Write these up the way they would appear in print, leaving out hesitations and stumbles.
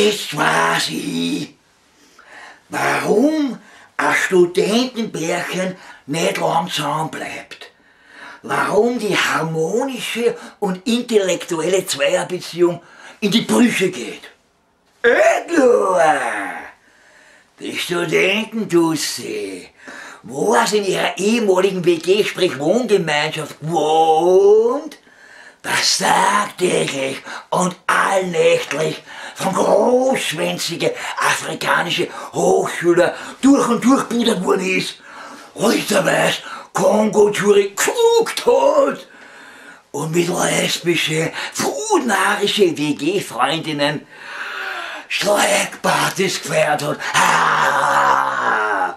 Jetzt weiß ich, warum ein Studentenpärchen nicht lang zusammen bleibt. Warum die harmonische und intellektuelle Zweierbeziehung in die Brüche geht. Klar! Die Studententussi, wo sie in ihrer ehemaligen WG, sprich Wohngemeinschaft, wohnt, das tagtäglich und allnächtlich von großschwänzige afrikanische Hochschüler durch und durch pudert worden ist, rüsterweise Kongo-Zürich geflugt hat und mit lesbische, frunnarische WG-Freundinnen Schleckpartys gefeiert hat. Ah,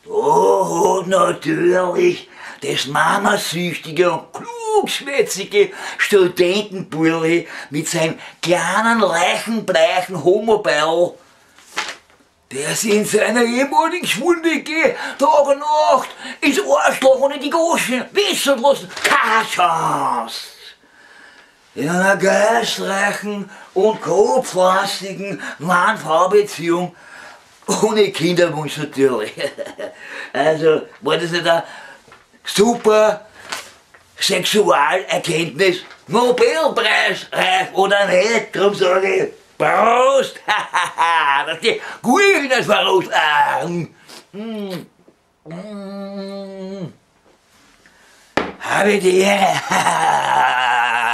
da hat natürlich das mamasüchtige und klugschwätzige Studentenburli mit seinem kleinen, leichenbleichen Homobeil, der sich in seiner ehemaligen schwulen WG Tag und Nacht ins Arschloch und in die Goschen wissen lassen. Keine Chance! In einer geistreichen und kopflastigen Mann-Frau-Beziehung ohne Kinderwunsch natürlich. Also war das nicht eine super Sexualerkenntnis? Nobelpreis reif oder nicht? Drum sage ich Prost! Dass die Gurken das voraus. Habe die Ehre!